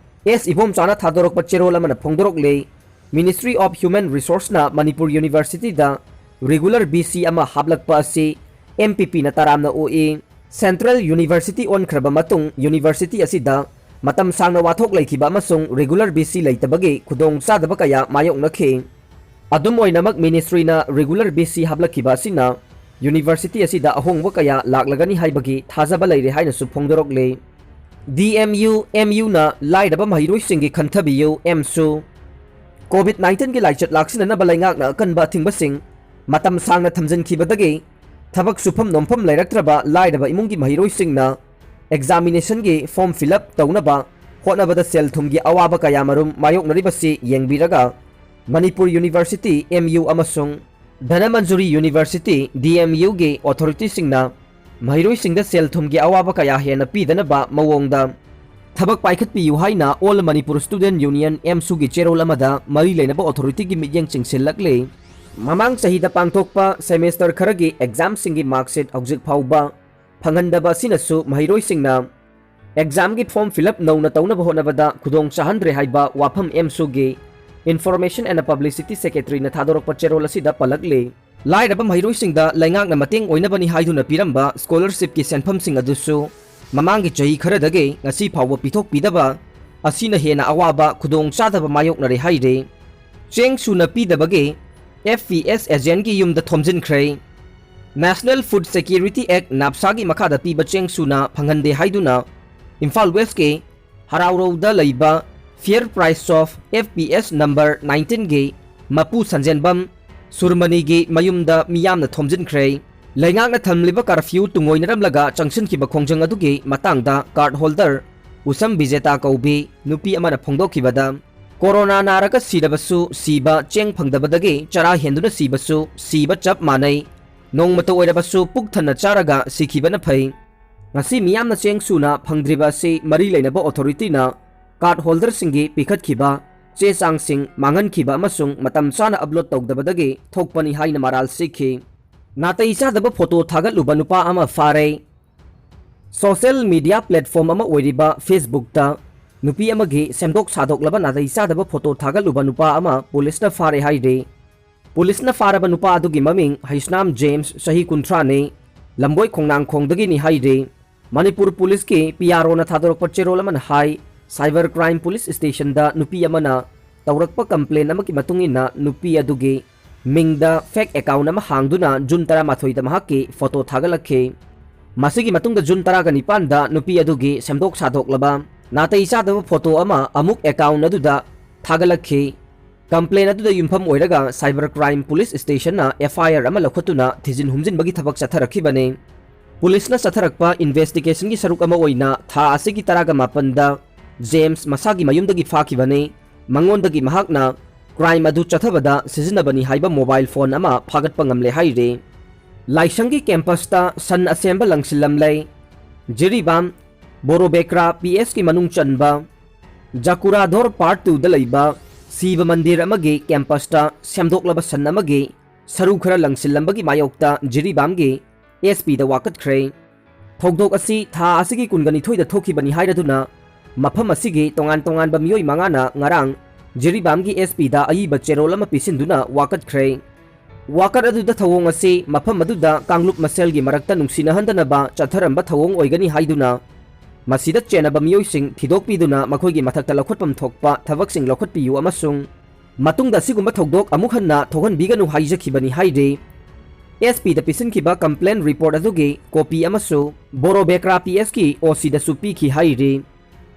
S ꯏꯕꯣꯝꯆꯥꯅ ꯊꯥꯗꯣꯔꯛꯄ ꯆꯦꯔꯣꯜ ꯑꯃꯅ ꯐꯣꯡꯗꯣꯔꯛꯂꯤ, Ministry of Human Resourceꯅ Manipur Universityꯗ regular V C ꯑꯃ ꯍꯥꯞꯂꯛꯄ ꯑꯁꯤ M P Pꯅ ꯇꯔꯥꯝꯅ ꯑꯣꯛꯏ꯫ Central University ꯑꯣꯟꯈ꯭ꯔꯕ ꯃꯇꯨꯡ university ꯑꯁꯤꯗ ꯃꯇꯝ ꯁꯥꯡꯅ ꯋꯥꯊꯣꯛ ꯂꯩꯈꯤꯕ ꯑꯃꯁꯨꯡ regular V C ꯂꯩꯇꯕꯒꯤ ꯈꯨꯗꯣꯡꯆꯥꯗꯕ ꯀꯌꯥ ꯃꯥꯌꯣꯛꯅꯈꯤ꯫ ꯑꯗꯨꯝ ꯑꯣꯏꯅꯃꯛ, ministryꯅ regular V C ꯍꯥꯞꯂꯛꯈꯤꯕ ꯑꯁꯤꯅ university ꯑꯁꯤꯗ ꯑꯍꯣꯡꯕ ꯀꯌꯥ ꯂꯥꯛꯂꯒꯅꯤ ꯍꯥꯏꯕꯒꯤ ꯊꯥꯖꯕ ꯂꯩꯔꯦ ꯍꯥꯏꯅꯁꯨ ꯐꯣꯡꯗꯣꯔꯛꯂꯤ꯫ D M U, M Uꯅ ꯂꯥꯏꯔꯕ ꯃꯍꯩꯔꯣꯏꯁꯤꯡꯒꯤ ꯈꯟꯊꯕꯤꯌꯨ, ꯑꯦꯝꯁꯨ꯫ COVID nineteenꯒꯤ ꯂꯥꯏꯆꯠ ꯂꯥꯛꯁꯤꯟꯅꯅꯕ ꯂꯩꯉꯥꯛꯅ ꯑꯀꯟꯕ ꯑꯊꯤꯡꯕꯁꯤꯡ ꯃꯇꯝ ꯁꯥꯡꯅ ꯊꯝꯖꯤꯟꯈꯤꯕꯗꯒꯤ ꯊꯕꯛ ꯁꯨꯐꯝ ꯅꯣꯝꯐꯝ ꯂꯩꯔꯛꯇ꯭ꯔꯕ ꯂꯥꯏꯔꯕ ꯏꯃꯨꯡꯒꯤ ꯃꯍꯩꯔꯣꯏꯁꯤꯡꯅ examinationꯒꯤ form fill up ꯇꯧꯅꯕ ꯍꯣꯠꯅꯕꯗ ꯁꯦꯜ ꯊꯨꯝꯒꯤ ꯑꯋꯥꯕ ꯀꯌꯥ ꯃꯔꯨꯝ ꯃꯥꯌꯣꯛꯅꯔꯤꯕꯁꯤ ꯌꯦꯡꯕꯤꯔꯒ, ꯃꯅꯤꯄꯨꯔ University, M U ꯑꯃꯁꯨꯡ ꯙꯅꯃꯟꯖꯨꯔꯤ University, D M Uꯒꯤ authorityꯁꯤꯡꯅ ꯃꯍꯩꯔꯣꯏꯁꯤꯡꯗ ꯁꯦꯜ ꯊꯨꯝꯒꯤ ꯑꯋꯥꯕ ꯀꯌꯥ ꯍꯦꯟꯅ ꯄꯤꯗꯅꯕ ꯃꯑꯣꯡꯗ ꯊꯕꯛ ꯄꯥꯏꯈꯠꯄꯤꯌꯨ ꯍꯥꯏꯅ All Manipur Student Union, ꯑꯦꯝꯁꯨꯒꯤ ꯆꯦꯔꯣꯜ ꯑꯃꯗ ꯃꯔꯤ ꯂꯩꯅꯕ authorityꯒꯤ ꯃꯤꯠꯌꯦꯡ ꯆꯤꯡꯁꯤꯜꯂꯛꯂꯤ꯫ ꯃꯃꯥꯡ ꯆꯍꯤꯗ ꯄꯥꯡꯊꯣꯛꯄ semester ꯈꯔꯒꯤ examꯁꯤꯡꯒꯤ mark sheet ꯍꯧꯖꯤꯛ ꯐꯥꯎꯕ ꯐꯪꯍꯟꯗꯕ ꯑꯁꯤꯅꯁꯨ ꯃꯍꯩꯔꯣꯏꯁꯤꯡꯅ examꯒꯤ form fill up ꯅꯧꯅ ꯇꯧꯅꯕ ꯍꯣꯠꯅꯕꯗ ꯈꯨꯗꯣꯡ ꯆꯥꯍꯟꯗ꯭ꯔꯦ ꯍꯥꯏꯕ ꯋꯥꯐꯝ ꯑꯦꯝꯁꯨꯒꯤ Information and Publicity Secretaryꯅ ꯊꯥꯗꯣꯔꯛꯄ ꯆꯦꯔꯣꯜ ꯑꯁꯤꯗ ꯄꯜꯂꯛꯂꯤ꯫ ꯂꯥꯏꯔꯕ ꯃꯍꯩꯔꯣꯏꯁꯤꯡꯗ ꯂꯩꯉꯥꯛꯅ ꯃꯇꯦꯡ ꯑꯣꯏꯅꯕꯅꯤ ꯍꯥꯏꯗꯨꯅ ꯄꯤꯔꯝꯕ scholarshipꯀꯤ ꯁꯦꯟꯐꯝꯁꯤꯡ ꯑꯗꯨꯁꯨ ꯃꯃꯥꯡꯒꯤ ꯆꯍꯤ ꯈꯔꯗꯒꯤ ꯉꯁꯤ ꯐꯥꯎꯕ ꯄꯤꯊꯣꯛꯄꯤꯗꯕ ꯑꯁꯤꯅ ꯍꯦꯟꯅ ꯑꯋꯥꯕ ꯈꯨꯗꯣꯡꯆꯥꯗꯕ ꯃꯥꯌꯣꯛꯅꯔꯦ ꯍꯥꯏꯔꯤ꯫ ꯆꯦꯡ ꯁꯨꯅ ꯄꯤꯗꯕꯒꯤ F P S agentꯒꯤ ꯌꯨꯝꯗ ꯊꯣꯝꯖꯤꯟꯈ꯭ꯔꯦ꯫ National Food Security Act, NAFSAꯒꯤ ꯃꯈꯥꯗ ꯄꯤꯕ ꯆꯦꯡ ꯁꯨꯅ ꯐꯪꯍꯟꯗꯦ ꯍꯥꯏꯗꯨꯅ ꯏꯝꯐꯥꯜ Westꯀꯤ ꯍꯔꯥꯎꯔꯧꯗ ꯂꯩꯕ Fair Price Shop F P S number nineteenꯒꯤ ꯃꯄꯨ ꯁꯟꯖꯦꯟꯕꯝ ꯁꯨꯔꯃꯅꯤꯒꯤ ꯃꯌꯨꯝꯗ ꯃꯤꯌꯥꯝꯅ ꯊꯣꯝꯖꯤꯟꯈ꯭ꯔꯦ꯫ ꯂꯩꯉꯥꯛꯅ ꯊꯝꯂꯤꯕ curfew ꯇꯨꯡꯑꯣꯏꯅꯔꯝꯂꯒ ꯆꯪꯁꯤꯟꯈꯤꯕ ꯈꯣꯡꯖꯪ ꯑꯗꯨꯒꯤ ꯃꯇꯥꯡꯗ card holder ꯎꯁꯝ ꯕꯤꯖꯦꯇꯥ ꯀꯧꯕꯤ ꯅꯨꯄꯤ ꯑꯃꯅ ꯐꯣꯡꯗꯣꯛꯈꯤꯕꯗ, ꯀꯣꯔꯣꯅꯥ ꯅꯥꯔꯒ ꯁꯤꯔꯕꯁꯨ ꯁꯤꯕ, ꯆꯦꯡ ꯐꯪꯗꯕꯗꯒꯤ ꯆꯔꯥ ꯍꯦꯟꯗꯨꯅ ꯁꯤꯕꯁꯨ ꯁꯤꯕ ꯆꯞ ꯃꯥꯟꯅꯩ꯫ ꯅꯣꯡꯃꯇ ꯑꯣꯏꯔꯕꯁꯨ ꯄꯨꯛ ꯊꯟꯅ ꯆꯥꯔꯒ ꯁꯤꯈꯤꯕꯅ ꯐꯩ꯫ ꯉꯁꯤ ꯃꯤꯌꯥꯝꯅ ꯆꯦꯡ ꯁꯨꯅ ꯐꯪꯗ꯭ꯔꯤꯕ ꯑꯁꯤ ꯃꯔꯤ ꯂꯩꯅꯕ authorityꯅ card holderꯁꯤꯡꯒꯤ ꯄꯤꯈꯠꯈꯤꯕ ꯆꯦ ꯆꯥꯡꯁꯤꯡ ꯃꯥꯡꯍꯟꯈꯤꯕ ꯑꯃꯁꯨꯡ ꯃꯇꯝ ꯆꯥꯅ upload ꯇꯧꯗꯕꯗꯒꯤ ꯊꯣꯛꯄꯅꯤ ꯍꯥꯏꯅ ꯃꯔꯥꯜ ꯁꯤꯈꯤ꯫ ꯅꯥꯇꯩ ꯆꯥꯗꯕ photo ꯊꯥꯒꯠꯂꯨꯕ ꯅꯨꯄꯥ ꯑꯃ ꯐꯥꯔꯦ꯫ Social media platform ꯑꯃ ꯑꯣꯏꯔꯤꯕ Facebookꯇ ꯅꯨꯄꯤ ꯑꯃꯒꯤ ꯁꯦꯝꯗꯣꯛ ꯁꯥꯗꯣꯛꯂꯕ ꯅꯥꯇꯩ ꯆꯥꯗꯕ ꯐꯣꯇꯣ ꯊꯥꯒꯠꯂꯨꯕ ꯅꯨꯄꯥ ꯑꯃ ꯄꯨꯂꯤꯁꯅ ꯐꯥꯔꯦ ꯍꯥꯏꯔꯤ꯫ ꯄꯨꯂꯤꯁꯅ ꯐꯥꯔꯕ ꯅꯨꯄꯥ ꯑꯗꯨꯒꯤ ꯃꯃꯤꯡ ꯍꯩꯁꯅꯥꯝ ꯖꯦꯝꯁ, ꯆꯍꯤ ꯀꯨꯟꯊ꯭ꯔꯥꯅꯤ, ꯂꯝꯕꯣꯏ ꯈꯣꯡꯅꯥꯡꯈꯣꯡꯗꯒꯤꯅꯤ ꯍꯥꯏꯔꯤ꯫ ꯃꯅꯤꯄꯨꯔ ꯄꯨꯂꯤꯁꯀꯤ ꯄꯤ ꯑꯥꯔ ꯑꯣꯅ ꯊꯥꯗꯣꯔꯛꯄ ꯆꯦꯔꯣꯜ ꯑꯃꯅ ꯍꯥꯏ, Cyber Crime Police Stationꯗ ꯅꯨꯄꯤ ꯑꯃꯅ ꯇꯧꯔꯛꯄ complain ꯑꯃꯒꯤ ꯃꯇꯨꯡ ꯏꯟꯅ ꯅꯨꯄꯤ ꯑꯗꯨꯒꯤ ꯃꯤꯡꯗ fake account ꯑꯃ ꯍꯥꯡꯗꯨꯅ ꯖꯨꯟ ꯇꯔꯥꯃꯥꯊꯣꯏꯗ ꯃꯍꯥꯛꯀꯤ ꯐꯣꯇꯣ ꯊꯥꯒꯠꯂꯛꯈꯤ꯫ ꯃꯁꯤꯒꯤ ꯃꯇꯨꯡꯗ ꯖꯨꯟ ꯇꯔꯥꯒ ꯅꯤꯄꯥꯟꯗ ꯅꯨꯄꯤ ꯑꯗꯨꯒꯤ ꯁꯦꯝꯗꯣꯛ ꯁꯥꯗꯣꯛꯂꯕ ꯅꯥꯇꯩ ꯆꯥꯗꯕ ꯐꯣꯇꯣ ꯑꯃ ꯑꯃꯨꯛ account ꯑꯗꯨꯗ ꯊꯥꯒꯠꯂꯛꯈꯤ꯫ Complain ꯑꯗꯨꯗ ꯌꯨꯝꯐꯝ ꯑꯣꯏꯔꯒ Cyber Crime Police Stationꯅ F I R ꯑꯃ ꯂꯧꯈꯠꯇꯨꯅ ꯊꯤꯖꯤꯟ ꯍꯨꯝꯖꯤꯟꯕꯒꯤ ꯊꯕꯛ ꯆꯠꯊꯔꯛꯈꯤꯕꯅꯤ꯫ ꯄꯨꯂꯤꯁꯅ ꯆꯠꯊꯔꯛꯄ investigationꯒꯤ ꯁꯔꯨꯛ ꯑꯃ ꯑꯣꯏꯅ ꯊꯥ ꯑꯁꯤꯒꯤ ꯇꯔꯥꯒ ꯃꯥꯄꯟꯗ ꯖꯦꯝꯁ ꯃꯁꯥꯒꯤ ꯃꯌꯨꯝꯗꯒꯤ ꯐꯥꯈꯤꯕꯅꯤ꯫ ꯃꯉꯣꯟꯗꯒꯤ ꯃꯍꯥꯛꯅ crime ꯑꯗꯨ ꯆꯠꯊꯕꯗ ꯁꯤꯖꯤꯟꯅꯕꯅꯤ ꯍꯥꯏꯕ mobile phone ꯑꯃ ꯐꯥꯒꯠꯄ ꯉꯝꯂꯦ ꯍꯥꯏꯔꯤ꯫ ꯂꯥꯏꯁꯪꯒꯤ campusꯇ ꯁꯟ ꯑꯁꯦꯝꯕ ꯂꯪꯁꯤꯜꯂꯝꯂꯦ꯫ ꯖꯤꯔꯤꯕꯥꯝ ꯕꯣꯔꯣꯕꯦꯀ꯭ꯔꯥ P Sꯀꯤ ꯃꯅꯨꯡ ꯆꯟꯕ ꯖꯀꯨꯔꯥꯙꯣꯔ Part Twoꯗ ꯂꯩꯕ ꯁꯤꯕ ꯃꯟꯗꯤꯔ ꯑꯃꯒꯤ campusꯇ ꯁꯦꯝꯗꯣꯛꯂꯕ ꯁꯟ ꯑꯃꯒꯤ ꯁꯔꯨ ꯈꯔ ꯂꯪꯁꯤꯜꯂꯝꯕꯒꯤ ꯃꯥꯌꯣꯛꯇ ꯖꯤꯔꯤꯕꯥꯝꯒꯤ S Pꯗ ꯋꯥꯀꯠꯈ꯭ꯔꯦ꯫ ꯊꯧꯗꯣꯛ ꯑꯁꯤ ꯊꯥ ꯑꯁꯤꯒꯤ ꯀꯨꯟꯒ ꯅꯤꯊꯣꯏꯗ ꯊꯣꯛꯈꯤꯕꯅꯤ ꯍꯥꯏꯔꯗꯨꯅ ꯃꯐꯝ ꯑꯁꯤꯒꯤ ꯇꯣꯉꯥꯟ ꯇꯣꯉꯥꯟꯕ ꯃꯤꯑꯣꯏ ꯃꯉꯥꯅ ꯉꯔꯥꯡ ꯖꯤꯔꯤꯕꯥꯝꯒꯤ S Pꯗ ꯑꯏꯕ ꯆꯦꯔꯣꯜ ꯑꯃ ꯄꯤꯁꯤꯟꯗꯨꯅ ꯋꯥꯀꯠꯈ꯭ꯔꯦ꯫ ꯋꯥꯀꯠ ꯑꯗꯨꯗ ꯊꯧꯑꯣꯡ ꯑꯁꯤ ꯃꯐꯝ ꯑꯗꯨꯗ ꯀꯥꯡꯂꯨꯞ ꯃꯁꯦꯜꯒꯤ ꯃꯔꯛꯇ ꯅꯨꯡꯁꯤꯅꯍꯟꯗꯅꯕ ꯆꯠꯊꯔꯝꯕ ꯊꯧꯑꯣꯡ ꯑꯣꯏꯒꯅꯤ ꯍꯥꯏꯗꯨꯅ ꯃꯁꯤꯗ ꯆꯦꯟꯅꯕ ꯃꯤꯑꯣꯏꯁꯤꯡ ꯊꯤꯗꯣꯛꯄꯤꯗꯨꯅ ꯃꯈꯣꯏꯒꯤ ꯃꯊꯛꯇ ꯂꯧꯈꯠꯐꯝ ꯊꯣꯛꯄ ꯊꯕꯛꯁꯤꯡ ꯂꯧꯈꯠꯄꯤꯌꯨ ꯑꯃꯁꯨꯡ ꯃꯇꯨꯡꯗ ꯑꯁꯤꯒꯨꯝꯕ ꯊꯧꯗꯣꯛ ꯑꯃꯨꯛ ꯍꯟꯅ ꯊꯣꯛꯍꯟꯕꯤꯒꯅꯨ ꯍꯥꯏꯖꯈꯤꯕꯅꯤ ꯍꯥꯏꯔꯤ꯫ S Pꯗ ꯄꯤꯁꯤꯟꯈꯤꯕ complaint report ꯑꯗꯨꯒꯤ copy ꯑꯃꯁꯨ ꯕꯣꯔꯣꯕꯦꯀ꯭ꯔꯥ P Sꯀꯤ O Cꯗꯁꯨ ꯄꯤꯈꯤ ꯍꯥꯏꯔꯤ꯫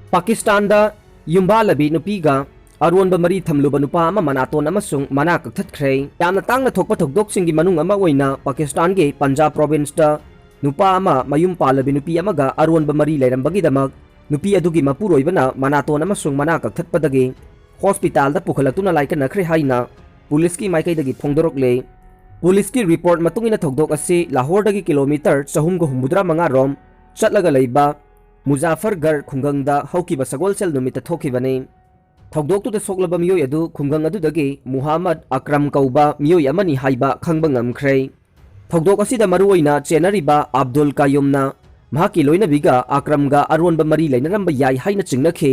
ꯄꯥꯀꯤꯁꯇꯥꯟꯗ ꯌꯨꯝꯕꯥꯜꯂꯕꯤ ꯅꯨꯄꯤꯒ ꯑꯔꯣꯟꯕ ꯃꯔꯤ ꯊꯝꯂꯨꯕ ꯅꯨꯄꯥ ꯑꯃ ꯃꯅꯥꯇꯣꯟ ꯑꯃꯁꯨꯡ ꯃꯅꯥ ꯀꯛꯊꯠꯈ꯭ꯔꯦ꯫ ꯌꯥꯝꯅ ꯇꯥꯡꯅ ꯊꯣꯛꯄ ꯊꯧꯗꯣꯛꯁꯤꯡꯒꯤ ꯃꯅꯨꯡ ꯑꯃ ꯑꯣꯏꯅ ꯄꯥꯀꯤꯁꯇꯥꯟꯒꯤ ꯄꯟꯖꯥꯕ provinceꯇ ꯅꯨꯄꯥ ꯑꯃ ꯃꯌꯨꯝ ꯄꯥꯜꯂꯕꯤ ꯅꯨꯄꯤ ꯑꯃꯒ ꯑꯔꯣꯟꯕ ꯃꯔꯤ ꯂꯩꯔꯝꯕꯒꯤꯗꯃꯛ ꯅꯨꯄꯤ ꯑꯗꯨꯒꯤ ꯃꯄꯨꯔꯣꯏꯕꯅ ꯃꯅꯥꯇꯣꯟ ꯑꯃꯁꯨꯡ ꯃꯅꯥ ꯀꯛꯊꯠꯄꯗꯒꯤ ꯍꯣꯁꯄꯤꯇꯥꯜꯗ ꯄꯨꯈꯠꯂꯛꯇꯨꯅ ꯂꯥꯏꯀꯠꯅꯈ꯭ꯔꯦ ꯍꯥꯏꯅ ꯄꯨꯂꯤꯁꯀꯤ ꯃꯥꯏꯀꯩꯗꯒꯤ ꯐꯣꯡꯗꯣꯔꯛꯂꯦ꯫ ꯄꯨꯂꯤꯁꯀꯤ report ꯃꯇꯨꯡ ꯏꯟꯅ ꯊꯧꯗꯣꯛ ꯑꯁꯤ ꯂꯥꯍꯣꯔꯗꯒꯤ ꯀꯤꯂꯣꯃꯤꯇꯔ ꯆꯍꯨꯝꯒ ꯍꯨꯝꯐꯨꯇꯔꯥ ꯃꯉꯥ ꯔꯣꯝ ꯆꯠꯂꯒ ꯂꯩꯕ ꯃꯨꯖꯥꯐꯔꯒꯔ ꯈꯨꯡꯒꯪꯗ ꯍꯧꯈꯤꯕ ꯁꯒꯣꯜꯁꯦꯜ ꯅꯨꯃꯤꯠꯇ ꯊꯣꯛꯈꯤꯕꯅꯤ꯫ ꯊꯧꯗꯣꯛꯇꯨꯗ ꯁꯣꯛꯂꯕ ꯃꯤꯑꯣꯏ ꯑꯗꯨ ꯈꯨꯡꯒꯪ ꯑꯗꯨꯗꯒꯤ ꯃꯨꯍꯥꯃꯗ ꯑꯀ꯭ꯔꯝ ꯀꯧꯕ ꯃꯤꯑꯣꯏ ꯑꯃꯅꯤ ꯍꯥꯏꯕ ꯈꯪꯕ ꯉꯝꯈ꯭ꯔꯦ꯫ ꯊꯧꯗꯣꯛ ꯑꯁꯤꯗ ꯃꯔꯨꯑꯣꯏꯅ ꯆꯦꯟꯅꯔꯤꯕ ꯑꯕꯗꯨꯜ ꯀꯌꯨꯝꯅ ꯃꯍꯥꯛꯀꯤ ꯂꯣꯏꯅꯕꯤꯒ ꯑꯀ꯭ꯔꯝꯒ ꯑꯔꯣꯟꯕ ꯃꯔꯤ ꯂꯩꯅꯔꯝꯕ ꯌꯥꯏ ꯍꯥꯏꯅ ꯆꯤꯡꯅꯈꯤ꯫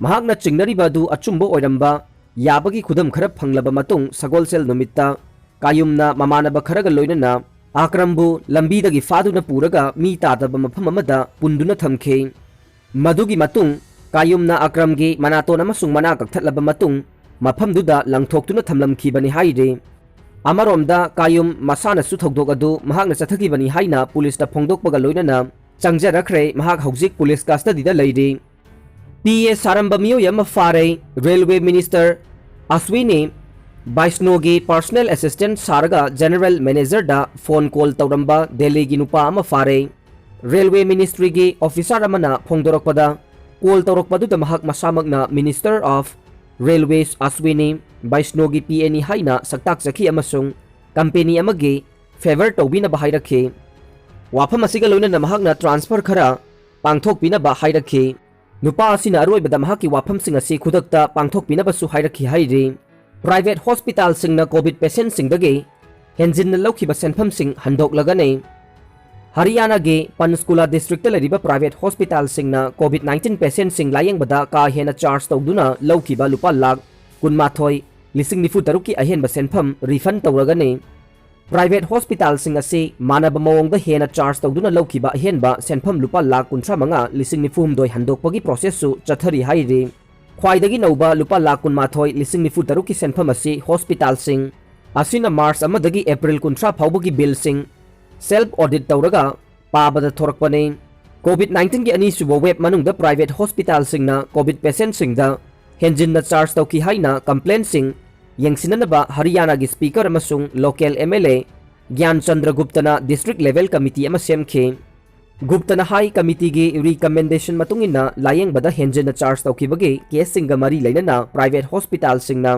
ꯃꯍꯥꯛꯅ ꯆꯤꯡꯅꯔꯤꯕ ꯑꯗꯨ ꯑꯆꯨꯝꯕ ꯑꯣꯏꯔꯝꯕ ꯌꯥꯕꯒꯤ ꯈꯨꯗꯝ ꯈꯔ ꯐꯪꯂꯕ ꯃꯇꯨꯡ, ꯁꯒꯣꯜꯁꯦꯜ ꯅꯨꯃꯤꯠꯇ ꯀꯥꯌꯨꯝꯅ ꯃꯃꯥꯟꯅꯕ ꯈꯔꯒ ꯂꯣꯏꯅꯅ ꯑꯀ꯭ꯔꯝꯕꯨ ꯂꯝꯕꯤꯗꯒꯤ ꯐꯥꯗꯨꯅ ꯄꯨꯔꯒ ꯃꯤ ꯇꯥꯗꯕ ꯃꯐꯝ ꯑꯃꯗ ꯄꯨꯟꯗꯨꯅ ꯊꯝꯈꯤ꯫ ꯃꯗꯨꯒꯤ ꯃꯇꯨꯡ ꯀꯥꯌꯨꯝꯅ ꯑꯀ꯭ꯔꯝꯒꯤ ꯃꯅꯥꯇꯣꯟ ꯑꯃꯁꯨꯡ ꯃꯅꯥ ꯀꯛꯊꯠꯂꯕ ꯃꯇꯨꯡ, ꯃꯐꯝꯗꯨꯗ ꯂꯪꯊꯣꯛꯇꯨꯅ ꯊꯝꯂꯝꯈꯤꯕꯅꯤ ꯍꯥꯏꯔꯤ꯫ ꯑꯃꯔꯣꯝꯗ ꯀꯥꯌꯨꯝ ꯃꯁꯥꯅꯁꯨ ꯊꯧꯗꯣꯛ ꯑꯗꯨ ꯃꯍꯥꯛꯅ ꯆꯠꯊꯈꯤꯕꯅꯤ ꯍꯥꯏꯅ ꯄꯨꯂꯤꯁꯇ ꯐꯣꯡꯗꯣꯛꯄꯒ ꯂꯣꯏꯅꯅ ꯆꯪꯖꯔꯛꯈ꯭ꯔꯦ꯫ ꯃꯍꯥꯛ ꯍꯧꯖꯤꯛ ꯄꯨꯂꯤꯁ ꯀꯁꯇꯗꯤꯗ ꯂꯩꯔꯤ꯫ ꯄꯤ ꯑꯦ ꯁꯥꯔꯝꯕ ꯃꯤꯑꯣꯏ ꯑꯃ ꯐꯥꯔꯦ꯫ Railway minister Aswini ꯕꯩꯁꯅꯣꯒꯤ personal assistant ꯁꯥꯔꯒ ꯖꯦꯅꯔꯦꯜ ꯃꯦꯅꯦꯖꯔꯗ ꯐꯣꯟ ꯀꯣꯜ ꯇꯧꯔꯝꯕ ꯗꯦꯜꯂꯤꯒꯤ ꯅꯨꯄꯥ ꯑꯃ ꯐꯥꯔꯦ꯫ ꯔꯦꯜꯋꯦ ꯃꯤꯅꯤꯁꯇ꯭ꯔꯤꯒꯤ ꯑꯣꯐꯤꯁꯥꯔ ꯑꯃꯅ ꯐꯣꯡꯗꯣꯔꯛꯄꯗ, ꯀꯣꯜ ꯇꯧꯔꯛꯄꯗꯨꯗ ꯃꯍꯥꯛ ꯃꯁꯥꯃꯛꯅ ꯃꯤꯅꯤꯁꯇꯔ ꯑꯣꯐ ꯔꯦꯜꯋꯦꯁ ꯑꯁ꯭ꯋꯤꯅꯤ ꯕꯩꯁꯅꯣꯒꯤ ꯄꯤ ꯑꯦꯅꯤ ꯍꯥꯏꯅ ꯁꯛꯇꯥꯛꯆꯈꯤ ꯑꯃꯁꯨꯡ ꯀꯝꯄꯦꯅꯤ ꯑꯃꯒꯤ ꯐꯦꯚꯔ ꯇꯧꯕꯤꯅꯕ ꯍꯥꯏꯔꯛꯈꯤ꯫ ꯋꯥꯐꯝ ꯑꯁꯤꯒ ꯂꯣꯏꯅꯅ ꯃꯍꯥꯛꯅ ꯇ꯭ꯔꯥꯟꯁꯐꯔ ꯈꯔ ꯄꯥꯡꯊꯣꯛꯄꯤꯅꯕ ꯍꯥꯏꯔꯛꯈꯤ꯫ ꯅꯨꯄꯥ ꯑꯁꯤꯅ ꯑꯔꯣꯏꯕꯗ ꯃꯍꯥꯛꯀꯤ ꯋꯥꯐꯝꯁꯤꯡ ꯑꯁꯤ ꯈꯨꯗꯛꯇ ꯄꯥꯡꯊꯣꯛꯄꯤꯅꯕꯁꯨ ꯍꯥꯏꯔꯛꯈꯤ ꯍꯥꯏꯔꯤ꯫ ꯄ꯭ꯔꯥꯏꯚꯦꯠ ꯍꯣꯁꯄꯤꯇꯥꯜꯁꯤꯡꯅ ꯀꯣꯚꯤꯗ ꯄꯦꯁꯦꯟꯠꯁꯤꯡꯗꯒꯤ ꯍꯦꯟꯖꯤꯟꯅ ꯂꯧꯈꯤꯕ ꯁꯦꯟꯐꯝꯁꯤꯡ ꯍꯟꯗꯣꯛꯂꯒꯅꯤ꯫ ꯍꯔꯤꯌꯥꯅꯥꯒꯤ ꯄꯟꯆꯀꯨꯂꯥ ꯗꯤꯁꯇ꯭ꯔꯤꯛꯇ ꯂꯩꯔꯤꯕ ꯄ꯭ꯔꯥꯏꯚꯦꯠ ꯍꯣꯁꯄꯤꯇꯥꯜꯁꯤꯡꯅ ꯀꯣꯚꯤꯗ ꯅꯥꯏꯟꯇꯤꯟ ꯄꯦꯁꯦꯟꯠꯁꯤꯡ ꯂꯥꯌꯦꯡꯕꯗ ꯀꯥ ꯍꯦꯟꯅ ꯆꯥꯔꯖ ꯇꯧꯗꯨꯅ ꯂꯧꯈꯤꯕ ꯂꯨꯄꯥ ꯂꯥꯈ ꯀꯨꯟꯃꯥꯊꯣꯏ ꯂꯤꯁꯤꯡ ꯅꯤꯐꯨ ꯇꯔꯨꯛꯀꯤ ꯑꯍꯦꯟꯕ ꯁꯦꯟꯐꯝ ꯔꯤꯐꯟ ꯇꯧꯔꯒꯅꯤ꯫ ꯄ꯭ꯔꯥꯏꯚꯦꯠ ꯍꯣꯁꯄꯤꯇꯥꯜꯁꯤꯡ ꯑꯁꯤ ꯃꯥꯟꯅꯕ ꯃꯑꯣꯡꯗ ꯍꯦꯟꯅ ꯆꯥꯔꯖ ꯇꯧꯗꯨꯅ ꯂꯧꯈꯤꯕ ꯑꯍꯦꯟꯕ ꯁꯦꯟꯐꯝ ꯂꯨꯄꯥ ꯂꯥꯈ ꯀꯨꯟꯊ꯭ꯔꯥ ꯃꯉꯥ ꯂꯤꯁꯤꯡ ꯅꯤꯐꯨ ꯍꯨꯝꯗꯣꯏ ꯍꯟꯗꯣꯛꯄꯒꯤ ꯄ꯭ꯔꯣꯁꯦꯁꯁꯨ ꯆꯠꯊꯔꯤ ꯍꯥꯏꯔꯤ꯫ ꯈ꯭ꯋꯥꯏꯗꯒꯤ ꯅꯧꯕ ꯂꯨꯄꯥ ꯂꯥꯈ ꯀꯨꯟꯃꯥꯊꯣꯏ ꯂꯤꯁꯤꯡ ꯅꯤꯐꯨ ꯇꯔꯨꯛꯀꯤ ꯁꯦꯟꯐꯝ ꯑꯁꯤ ꯍꯣꯁꯄꯤꯇꯥꯜꯁꯤꯡ ꯑꯁꯤꯅ ꯃꯥꯔꯆ ꯑꯃꯗꯒꯤ ꯑꯦꯄ꯭ꯔꯤꯜ ꯀꯨꯟꯊ꯭ꯔꯥ ꯐꯥꯎꯕꯒꯤ ꯕꯤꯜꯁꯤꯡ ꯁꯦꯜꯐ ꯑꯣꯗꯤꯠ ꯇꯧꯔꯒ ꯄꯥꯕꯗ ꯊꯣꯔꯛꯄꯅꯤ꯫ ꯀꯣꯚꯤꯗ ꯅꯥꯏꯟꯇꯤꯟꯒꯤ ꯑꯅꯤꯁꯨꯕ ꯋꯦꯕ ꯃꯅꯨꯡꯗ ꯄ꯭ꯔꯥꯏꯚꯦꯠ ꯍꯣꯁꯄꯤꯇꯥꯜꯁꯤꯡꯅ ꯀꯣꯚꯤꯗ ꯄꯦꯁꯦꯟꯠꯁꯤꯡꯗ ꯍꯦꯟꯖꯤꯟꯅ ꯆꯥꯔꯖ ꯇꯧꯈꯤ ꯍꯥꯏꯅ ꯀꯝꯄ꯭ꯂꯦꯟꯁꯤꯡ ꯌꯦꯡꯁꯤꯟꯅꯅꯕ ꯍꯔꯤꯌꯥꯅꯥꯒꯤ ꯁ꯭ꯄꯤꯀꯔ ꯑꯃꯁꯨꯡ ꯂꯣꯀꯦꯜ ꯑꯦꯝ ꯑꯦꯜ ꯑꯦ ꯒ꯭ꯌꯥꯟ ꯆꯟꯗ꯭ꯔ ꯒꯨꯞꯇꯅ ꯗꯤꯁꯇ꯭ꯔꯤꯛ ꯂꯦꯚꯦꯜ ꯀꯃꯤꯇꯤ ꯑꯃ ꯁꯦꯝꯈꯤ꯫ ꯒꯨꯞꯇꯅ ꯍꯥꯏ, ꯀꯃꯤꯇꯤꯒꯤ ꯔꯤꯀꯃꯦꯟꯗꯦꯁꯟ ꯃꯇꯨꯡ ꯏꯟꯅ ꯂꯥꯌꯦꯡꯕꯗ ꯍꯦꯟꯖꯤꯟꯅ ꯆꯥꯔꯖ ꯇꯧꯈꯤꯕꯒꯤ ꯀꯦꯁꯁꯤꯡꯒ ꯃꯔꯤ ꯂꯩꯅꯅ ꯄ꯭ꯔꯥꯏꯚꯦꯠ ꯍꯣꯁꯄꯤꯇꯥꯜꯁꯤꯡꯅ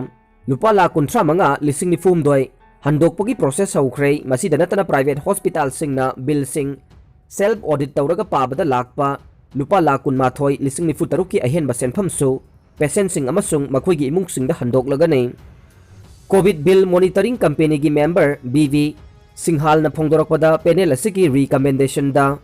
ꯂꯨꯄꯥ ꯂꯥꯈ ꯀꯨꯟꯊ꯭ꯔꯥ ꯃꯉꯥ ꯂꯤꯁꯤꯡ ꯅꯤꯐꯨ ꯍꯨꯝꯗꯣꯏ ꯍꯟꯗꯣꯛꯄꯒꯤ ꯄ꯭ꯔꯣꯁꯦꯁ ꯍꯧꯈ꯭ꯔꯦ꯫ ꯃꯁꯤꯗ ꯅꯠꯇꯅ ꯄ꯭ꯔꯥꯏꯚꯦꯠ ꯍꯣꯁꯄꯤꯇꯥꯜꯁꯤꯡꯅ ꯕꯤꯜꯁꯤꯡ ꯁꯦꯜꯐ ꯑꯣꯗꯤꯠ ꯇꯧꯔꯒ ꯄꯥꯕꯗ ꯂꯥꯛꯄ ꯂꯨꯄꯥ ꯂꯥꯈ ꯀꯨꯟꯃꯥꯊꯣꯏ ꯂꯤꯁꯤꯡ ꯅꯤꯐꯨ ꯇꯔꯨꯛꯀꯤ ꯑꯍꯦꯟꯕ ꯁꯦꯟꯐꯝꯁꯨ ꯄꯦꯁꯦꯟꯠꯁꯤꯡ ꯑꯃꯁꯨꯡ ꯃꯈꯣꯏꯒꯤ ꯏꯃꯨꯡꯁꯤꯡꯗ ꯍꯟꯗꯣꯛꯂꯒꯅꯤ꯫ ꯀꯣꯚꯤꯗ ꯕꯤꯜ ꯃꯣꯅꯤꯇꯔꯤꯡ ꯀꯝꯄꯦꯅꯤꯒꯤ ꯃꯦꯝꯕꯔ ꯕꯤ ꯚꯤ ꯁꯤꯡꯍꯥꯜꯅ ꯐꯣꯡꯗꯣꯔꯛꯄꯗ, ꯄꯦꯅꯦꯜ ꯑꯁꯤꯒꯤ ꯔꯤꯀꯃꯦꯟꯗꯦꯁꯟꯗ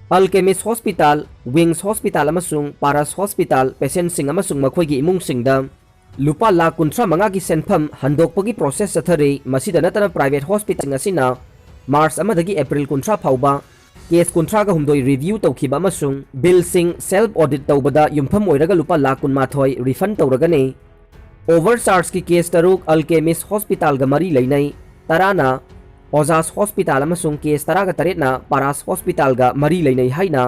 Alchemist Hospital, Wings Hospital ꯑꯃꯁꯨꯡ Paras Hospital patientꯁꯤꯡ ꯑꯃꯁꯨꯡ ꯃꯈꯣꯏꯒꯤ ꯏꯃꯨꯡꯁꯤꯡꯗ ꯂꯨꯄꯥ ꯂꯥꯈ ꯀꯨꯟꯊ꯭ꯔꯥ ꯃꯉꯥꯒꯤ ꯁꯦꯟꯐꯝ ꯍꯟꯗꯣꯛꯄꯒꯤ process ꯆꯠꯊꯔꯤ꯫ ꯃꯁꯤꯗ ꯅꯠꯇꯅ private hospitalꯁꯤꯡ ꯑꯁꯤꯅ March ꯑꯃꯗꯒꯤ April ꯀꯨꯟꯊ꯭ꯔꯥ ꯐꯥꯎꯕ case ꯀꯨꯟꯊ꯭ꯔꯥꯒ ꯍꯨꯝꯗꯣꯏ review ꯇꯧꯈꯤꯕ ꯑꯃꯁꯨꯡ billꯁꯤꯡ self audit ꯇꯧꯕꯗ ꯌꯨꯝꯐꯝ ꯑꯣꯏꯔꯒ ꯂꯨꯄꯥ ꯂꯥꯈ ꯀꯨꯟꯃꯥꯊꯣꯏ refund ꯇꯧꯔꯒꯅꯤ꯫ Overchargeꯀꯤ case ꯇꯔꯨꯛ Alchemist Hospitalꯒ ꯃꯔꯤ ꯂꯩꯅꯩ, ꯇꯔꯥꯅ Ojja's Hospital ꯑꯃꯁꯨꯡ case ꯇꯔꯥꯒ ꯇꯔꯦꯠꯅ Paras Hospitalꯒ ꯃꯔꯤ ꯂꯩꯅꯩ ꯍꯥꯏꯅ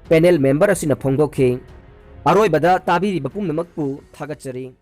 panel member ꯑꯁꯤꯅ ꯐꯣꯡꯗꯣꯛꯈꯤ꯫ ꯑꯔꯣꯏꯕꯗ ꯇꯥꯕꯤꯔꯤꯕ ꯄꯨꯝꯅꯃꯛꯄꯨ ꯊꯥꯒꯠꯆꯔꯤ꯫